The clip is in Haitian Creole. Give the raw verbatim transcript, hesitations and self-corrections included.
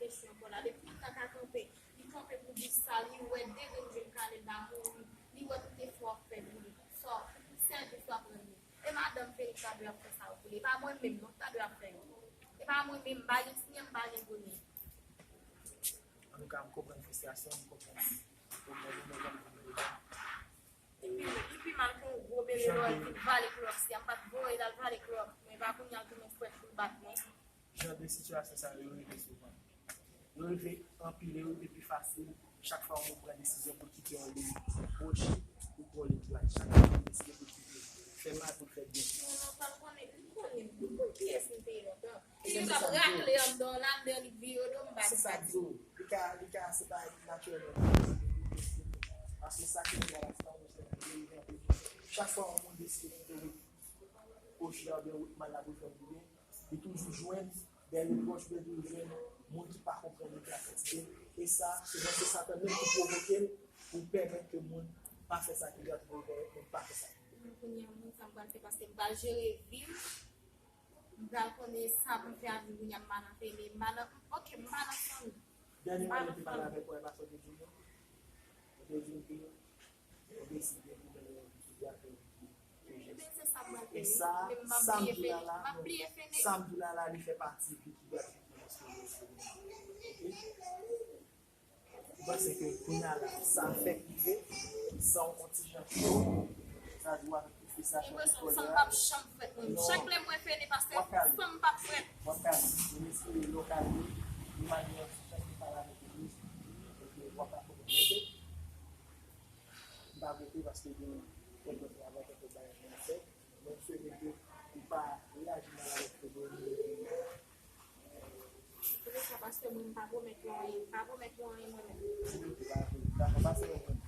kesyon ankò la. Depi yon nèg ka kanpe, li kanpe pou di sa, li wè de grenn je l kale, l ta mouri, li wè tout efò w ap fè pou li. Sa, sèl efò w ap rann li. E madanm Felix ta dwe ap fè sa yo pou li. E pa mwen menm non ki ta dwe ap fè yo. E pa mwen menm, m pa gen ti nen, m pa gen gwo nen. Antouka, m konprann fristrasyon, m konprann pwoblèm ou, men jan m di w la. Li pi, li pi mal ke yon gwo bebe lè w al vin vale klòks li a. M pa t voye l al vale klòks, men pa kounye a l tounen frèch pou l bat mwen. Jan de sitiyasyon sa yo, yo rive souvan. Yo rive anpile, yo rive pi fasil. Chak fwa yon moun pran desizyon pou l kite yon liy gòch, li pran yon liy dwat. Chak fwa yon moun deside pou l kite, fè mal pou l fè byen. Non, non, pa l konnen, li konnen, li konn kiyès m te ye lontan. Li t ap rakle anndan, anndan li vire do m bat. Se sa m di w. Li ka, li ka, se pa natirèlman. Paske sa ki rive a la, se pa yon chak fwa yon moun deside kite wout gòch la oubyen wout mal la pou l fè l byen, li toujou jwenn dè repwòch, li toujou jwenn moun ki pa konprann li, ki ap kritike l. E sa, se jan se Satan menm ki pwovoke l pou pèmèt ke moun pa fè sa ki dwat, pou pèmèt moun pa fè sa ki byen. Kounye a, m konn sa m pral fè paske m pral jere vi m. M pral konnen sa pou m fè avni m, kounye a m pa nan fè, men m pa nan, oke, m pa nan fanmi. Dènye mwa yo te pale avèk ou, e pa sa w te di m non? Ou te di m ke ou deside pou mennen yon vi ki dwat, yon vi ki jis. Ebyen, se sa m pral fè wi. E sa, men m pa bliye Feni, m pa bliye Feni. Sa m di w la la, li fè pati de ki dwat, vi ki jis, ke w deside. Oke? Ou panse ke kounye a la, sa fèk rive, san yon ti jan cho, sa di w avèk tout fristrasyon, tout kòlè a. San m p ap janm frèt mwen. Chak lè m wè Feni, paske san m p ap frèt. W ap kale. M espere lè w kale, ou mande yon ti chans pou pale avèk legliz, epi w ap ka konprann, oke? M pa rete paske gen kèk lòt travay, kèk lòt bagay pou m fè. Mwen swete ke ou pa reyaji mal avèk Fedoni. Se pou sa, paske mwen, m pa pwomèt yo anyen. M pa pwomèt yo anyen mwen menm. Dakò, pase yon bon